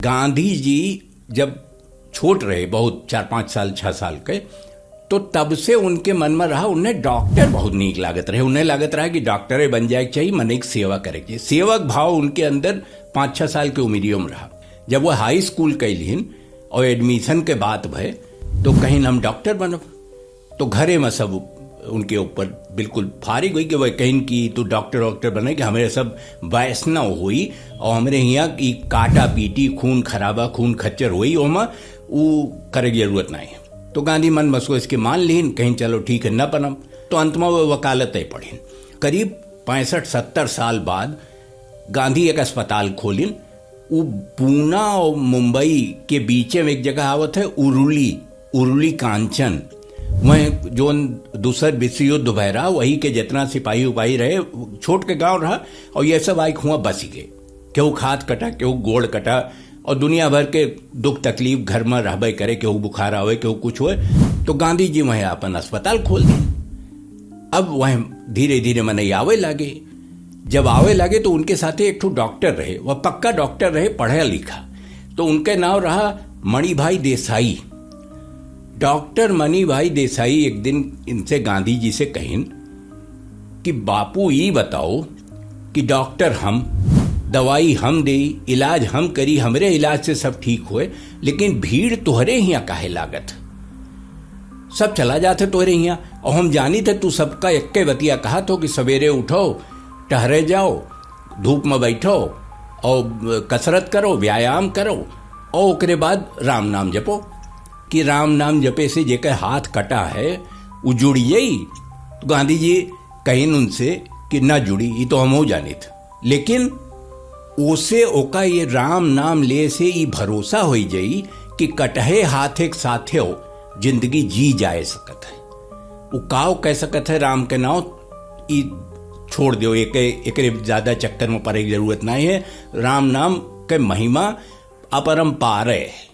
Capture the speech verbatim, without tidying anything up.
गांधी जी जब छोट रहे, बहुत, चार पाँच साल, छह साल के, तो तब से उनके मन में रहा, उन्हें डॉक्टर बहुत नीक लागत रहे। उन्हें लागत रहा कि डॉक्टरे बन जाए के चाहिए, मने के सेवा करे के चाहिए। सेवक भाव उनके अंदर पाँच छह साल के उमिरियों में रहा। जब वो हाई स्कूल कैलिन और एडमिशन के बात भय, तो कहिन, "हम डॉक्टर बनब।" तो घरे में सब उनके ऊपर बिल्कुल फारिग हुई कि वह कहिन कि तू डॉक्टर वॉक्टर बने, कि हमरे सब वैष्णव हुई और हमरे हियाँ ई काटा पीटी, खून खराबा, खून खच्चर हुई, ओमा ऊ करे के जरूरत नहीं है। तो गांधी मन में सोच के मान लीन, कहिन, "चलो ठीक है, न बनब।" तो अंत में वो वकालत ही पढ़िन। करीब पैंसठ सत्तर साल बाद गांधी एक अस्पताल खोलिन। उ पूना और मुंबई के बीचे में एक जगह आवत है, उरुली, उरुली कांचन। वह जोन दूसर विश्व युद्ध भय रहा, वही के जितना सिपाही उपाही रहे, छोट के गांव रहा, और ये सब आइक हुआ बसी गए। केहू के हाथ कटा, केहू गोड़ कटा, और दुनिया भर के दुख तकलीफ घर में रहबे करे, केहू बुखार आवे, केहू कुछ होए। तो गांधी जी वह अपन अस्पताल खोल दे। अब वह धीरे धीरे मनई आवे लागे। जब आवे लागे तो उनके साथे एक ठो डॉक्टर रहे, वह पक्का डॉक्टर रहे, पढ़ा लिखा। तो उनके नाम रहा मणिभाई देसाई। डॉक्टर मणिभाई देसाई एक दिन इनसे, गांधी जी से कहिन कि "बापू, ई बताओ कि डॉक्टर हम, दवाई हम देई, इलाज हम करी, हमरे इलाज से सब ठीक होए, लेकिन भीड़ तोहरे हियाँ काहे लागत? सब चला जात है तोहरे हियाँ, और हम जानित है तू सबका एक्के बतिया कहत हो कि सवेरे उठो, टहरे जाओ, धूप में बैठो और कसरत करो, व्यायाम करो, और ओकरे बाद राम नाम जपो, कि राम नाम जपे से जेकर हाथ कटा है, उ जुड़ जाई।" तो गांधी जी कहिन उनसे कि "ना जुड़ी, ई तो हमहू जानित, लेकिन ओसे ओका ये राम नाम ले से ई भरोसा होई जाई कि कटहे हाथ एक साथे हो, जिंदगी जी जाए सकत है।" उ काव कह सकत है राम के नाव, ई छोड़ दो, एक, एकरे ज्यादा चक्कर में पड़े की जरूरत नहीं है। राम नाम के महिमा अपरंपार है।